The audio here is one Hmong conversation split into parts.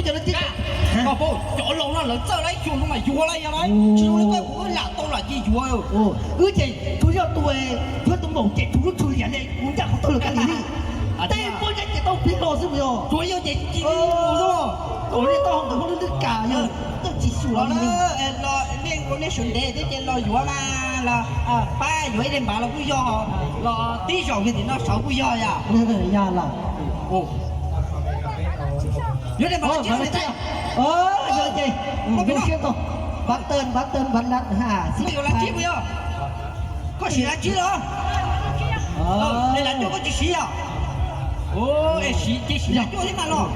Cov laus no lawv txawj lawm, xyoo no mas yuav lawm, yog lawm, tsis zoo li koj kuv wb lam tau los ces yuav. Wb ces tsuas yog tus, tsuas tus maum ces tsuas lub tshwm liam li kuv ncaj qhov tau lawm kab li li. Tej pob zeb ces tau pib los xwb yog. Tsuas yog ces tsis li mus xwb. Tau li tau hau ntawm hauv lub ntiaj teb yog txawj tsis xyuas li. Nej sawv ntev thiab ces los yuav mas los pab yuav ib daim npav los kuj yog, los tib zaug kiag tim no saud kuj yog yom. Yog lawm. Yuav daim npav los tsis yog ces, npav tawg npav tawg npav lab ha, yuav lab tsib puas yog? Koj siv lab tsib los? Lab cuaj koj tsis siv yom? Es siv ces siv lab cuaj thiab mas los.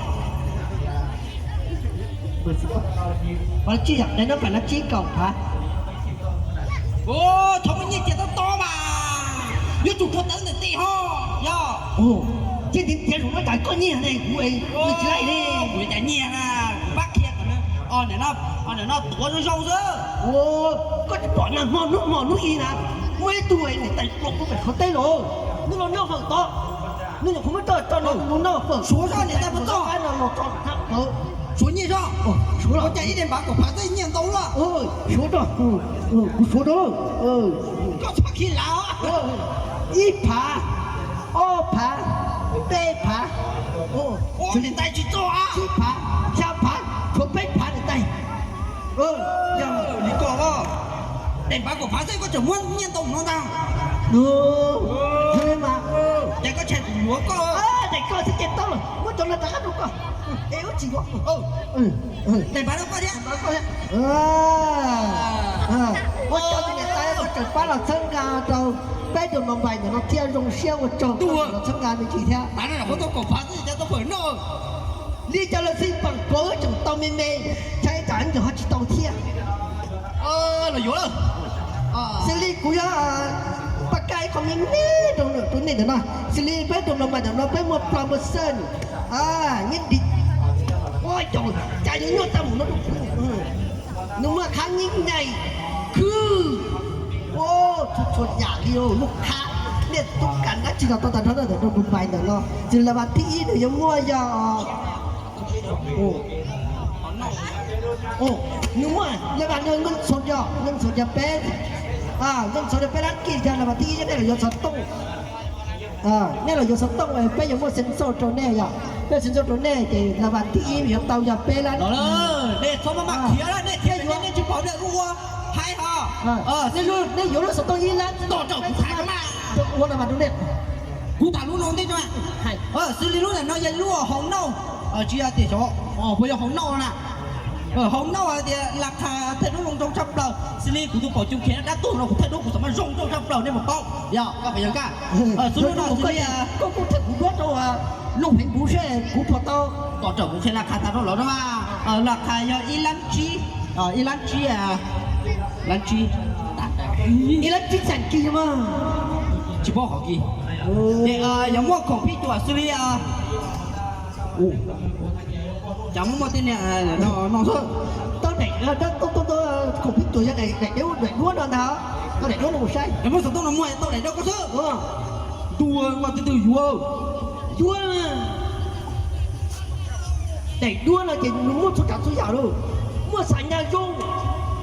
Lab tsib yom, daim no pam lab tsib kaum phav. Thov muaj nyiaj cia tob tob mas yuav tsum tuav tawv ntawm tej ho yog. Ces tias tias zaum no cas koj nyiag ne, kuv tsis laij li. Kuv cas nyiag na, kuv pab qhia kom nws, o, nim no tuav zoo zoo xwb. Koj tsis pom nag hmo hnub hmo hnub i na, muaj ib tug niam tais pluas kuv pem qhov teb los, nws los noj fawm tod, nws nyuam qhuav muab tso tso nws mus noj fawm. Suav zoj niam tais puas txog no los tso nram qhov. Suav nyiaj zoj, suav los cas ib daim npav kaum phav xwb nyiaj ntau luaj. Suav zoj, kuv suav rau. Koj txhob khi lav. Ib phav, ob phav, peb phav, niam tais tsis txog, tsib phav, xya phav, tshuav peb phav niam tais. Yog li koj, daim npav kaum phav xwb koj tseem muab nyiaj ntau no ntag. Mas ces koj tshaj kuv yuav koj. Daim koj xwb ces tau lawm, muab cov no rov qab rau koj. Es ua tsis yuav. Daim npav rau koj thiab. Ua tsaug tus niam tais koj tseem pab los txhawb nqa rau peb tus mos npais ntawm no thiab, zoo siab ua tsaug koj los txhawb nqa me ntsis thiab. Li cas los xij pam kuv wb tseem tau me me, tshaib tsam ntsis ho tsis tau thiab. Los yuav lawm. Xws li kuv yuav pab kaj ib qho me me rau tus nej ntawm no. Xws li peb tus mos npais ntawm no peb muaj promotion, nyiaj dim, ua caum cas yuav nyuaj tag mus no rau kuv. Nws muaj qhab nyiaj nyaim khwb, txhua txhua yam li lub qhab, nej tub kam dab tsi los tau tag nrho ntawm rau tus mos npais ntawm no. Xws li las vas thib ib nws yuav muaj yog nws muaj las vas no nkauj ntxhov yog, nkauj ntxhov yog peb, nkauj ntxhov yog peb lab kis yog las vas thib ib, nej los yuav xov tooj. Nej los yuav xov tooj, peb yuav muaj xeev xauj rau nej yom, peb xeev xauj rau nej ces las vas thib ib yuav tau yog peb lab. Nej txhob maj maj khiav, nej thiaj yuav, nej tsis pom nej ua haib ho. Nej yuav lub xov tooj ib lab tom raum kuv tham rau mas, ua las vas rau nej. Kuv tham lub no ntej rau mas. Xws li lub ntawm no yog lub hauv nauj, tsis yog tias xyov puas yog hauv nauj na. Hauv nauj hais tias las khas thawj dub zoo zoo tshaj plaws, xws li kuv tus pom cus khiav dab tuag no kuv thawj dub kuv xam mas zoo zoo tshaj plaws nej mus paub yog koj puas yog kaj. Xws li no xws li koj kuj thawj kuv duab rau Looj Heev kuv seb kuv puas tau. Tom raum kuv qhia las khas tas rau lawv no mas, las khas yog ib lab tsib, ib lab tsib, lab tsib, ib lab tsib txeem kis mas tsis paub qhov kis. Ces yog muaj khoom phij cuam xws li cas muaj muaj tej niag no xwb. Tau daim, khoom phij cuam yog daim, daim duab no ntag, tau daim duab no mus saib. Muaj xov tooj no muaj tau daim duab ko xwb. Ntua ua twg twg yuav, yuav. Daim duab no ces nws muaj txhua tsav txhua yam lauj, muaj xam nyas zoo,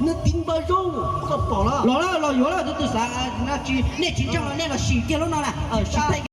nws tiv npaws zoo, koj pom los. Los los yuav lawm, tus twg xav, nej tsis ntseeg los nej los sim kiag lub no na, sim